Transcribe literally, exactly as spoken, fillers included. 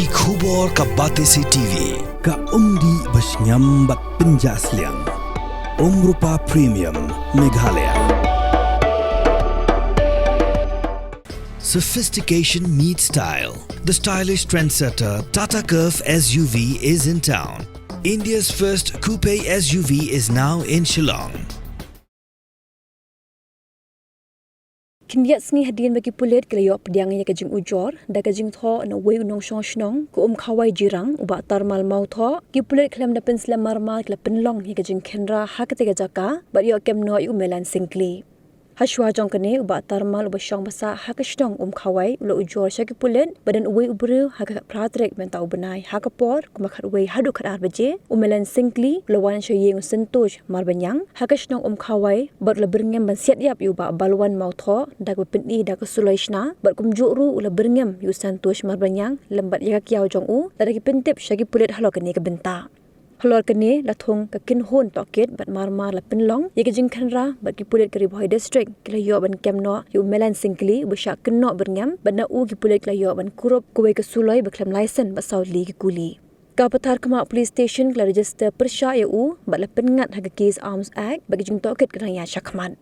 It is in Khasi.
Ki khubor ka Batesi T V, ka umdih ba shngiam bad pynjah sliang. Umrupa Premium, Meghalaya. Sophistication meets style. The stylish trendsetter Tata Curvv S U V is in town. India's first coupe S U V is now in Shillong. Khyndiat sngi hadien ba ki pulit ki la ïoh pdiang ïa ka jingujor da ka jingthoh na uwei u nongshong shnong ka Umkhawai Jirang, u Bah Tarmal Mawthoh, ki pulit khlem da pynslem marmar ki la pynlong ïa ka jingkhynra ha katei ka jaka bad ïoh kem noh ïa u Melan Syngkli. Hashwa jong kane, u Bah Tarmal uba shong ba sah ha ka shnong Umkhawai u la ujor sha ki pulit ba don uwei u briew ha ka khatphra tarik mynta u bnai ha ka por kumba khatwei haduh khatar baje, u Melan Syngkli, u la wan sha ïing u Santosh Marbaniang ha ka shnong Umkhawai bad u la byrngem ban siat ïap ïa u Bah Balwan Mawthoh da kaba pyni da ka suloi shna bad kumjuh ruh u la byrngem ïa u Santosh Marbaniang lem bad ïa ka kiaw jong u, lada ki pyntip sha ki pulit halor kane ka bynta. Halor kane, la thung ka kynhun tohkit bad marmar la pynlong ïa ka jingkhynra bad ki pulit ka Ri Bhoi District ki la ïoh ban kem noh ïa u Melan Syngkli uba shah kynnoh byrngem bad na u ki pulit ki la ïoh ban kurup kawei ka suloi ba khlem laisen bad saw tylli ki kuli. Ka Patharkhmah Police Station ka la register pyrshah ïa u bad la pynngat ha ka Case Arms Act bad ka jingtohkit ka dang ïaid shakhmat.